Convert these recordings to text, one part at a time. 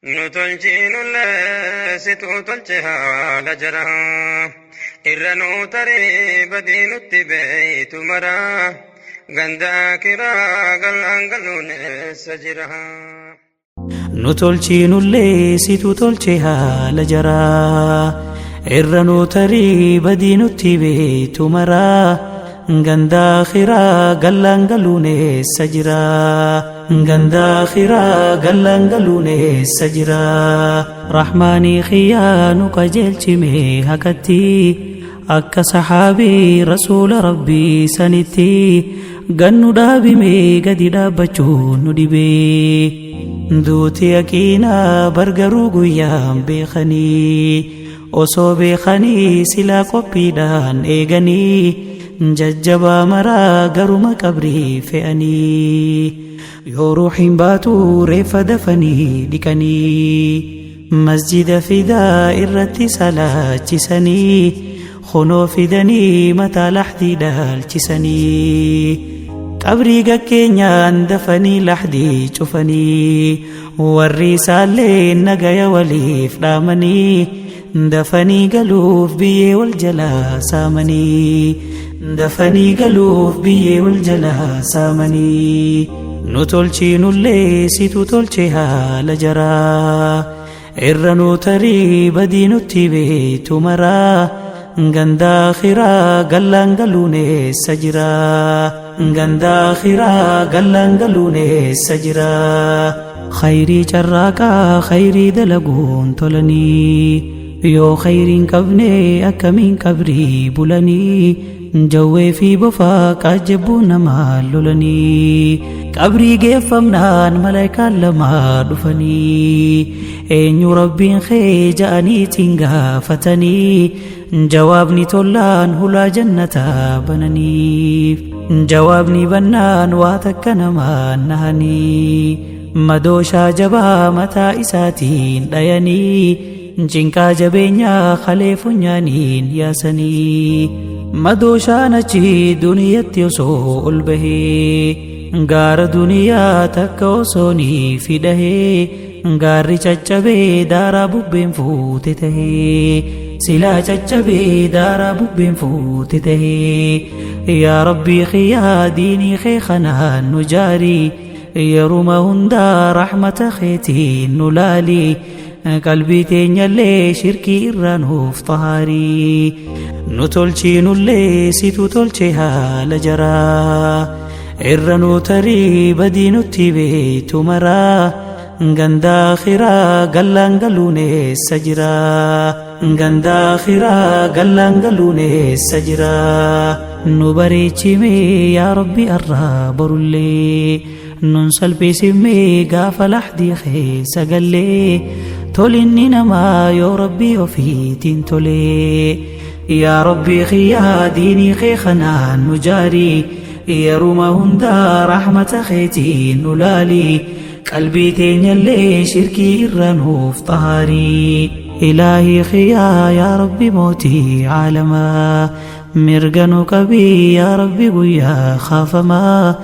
Nu tolchiinullee situ tolche haala jaraa. Irra nuu tarii badii nutti beeytu maraa. Ganda akiraa gallaan galuun eessa jira? Nu tolchiinullee situ tolche haala jaraa. Irra nuu tarii badii nutti beeytu maraa. Ganda akhiraa gallaan galuun eessa jira? Ganda akhiraa gallaan galuun eessa jira? Rahmaanii khiyyaa nu qajeelchime haqatti. Akka sahaabii rasuula rabbii sanitti gannu dhaabime gadi dhaabbachuu nu dhibee. Duuti yaqiinaa bargaruu guyyaan beekanii osoo beekanii silaa qophiidhaan eeganii jajjabaa maraa garuma qabrii fe'anii yoo ruuxiin baatu reeffa dafanii dhiqanii masjida fidaa irratti salaachisanii kunoo fidanii mataa laxdii dhaalchisanii qabrii gakkeenyaan dafanii laxdii cufanii warri isaallee nagaya waliif dhaamanii dafanii galuuf biyyee wal jalaa saamanii dafanii galuuf biyyee wal jalaa saamanii. Nu tolchiinullee situ tolche haala jaraa. Irra nuu tarii badii nutti beeytu maraa. Ganda akhiraa gallaan galuun eessa jira? Ganda akhiraa gallaan galuun eessa jira? Khayrii carraaqaa khayrii dalaguun tolanii yoo khayriin qabne akkamiin qabrii bulanii jawwee fi bofaa qaajjabbuu namaa lolanii qabrii geeffamnaan malaayikaan lama dhufanii eenyu rabbiin kee ja'aniitiin gaafatanii jawaabni tollaan hulaa jannataa bananiif jawaabni bannaan waa takka namaan nahanii madooshaa jabaa mataa isaatiin dhayanii cinqaa jabeenyaa kalee funyaaniin yaasanii madooshaan achi duniyatti osoo ol bahee gaara duniyaa takka osoo ni fidahee gaarri caccabee daaraa bubbeen fuute tahee silaa caccabee daaraa bubbeen fuute tahee yaa rabbii khiyyaa diinii kee kanaan nu jaarii yeruma hundaa rahmata keetiin nu laalii qalbii teenyallee shirkii irraa nuuf xahaarii. Nu tolchiinullee situ tolche haala jaraa. Irra nuu tarii badii nutti beeytu maraa. Ganda akhiraa gallaan galuun eessa jira? Ganda akhiraa gallaan galuun eessa jira? Nu bareechime yaa rabbi arraa borullee nun salphisime gaafa laxdii keessa gallee tolinni namaa yoo rabbii ofiitiin tolee yaa rabbii khiyyaa diinii kee kanaan nu jaarii yeruma hundaa rahmata keetiin nu laalii qalbii teenyallee shirkii irraa nuuf xahaarii. Ilaahii khiyyaa yaa rabbi mootii caalamaa mirga nu qabii yaa rabbi guyyaa kaafamaa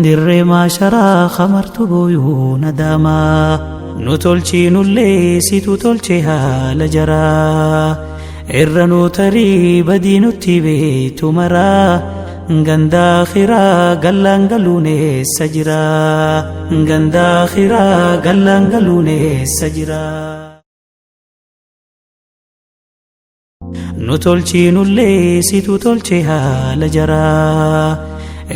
dirree maasharaa kamartu booyuu nadaamaa. Nu tolchiinullee situ tolche haala jaraa. Irra nuu tarii badii nutti beeytu maraa. Ganda akhiraa gallaan galuun eessa jira? Ganda akhiraa gallaan galuun eessa jira? Nu tolchiinullee situ tolche haala jaraa.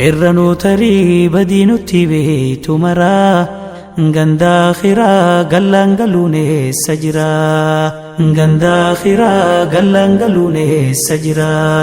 Irra nuu tarii badii nutti beeytu maraa. Ganda akhiraa gallaan galuun eessa jira? Ganda akhiraa gallaan galuun eessa jira?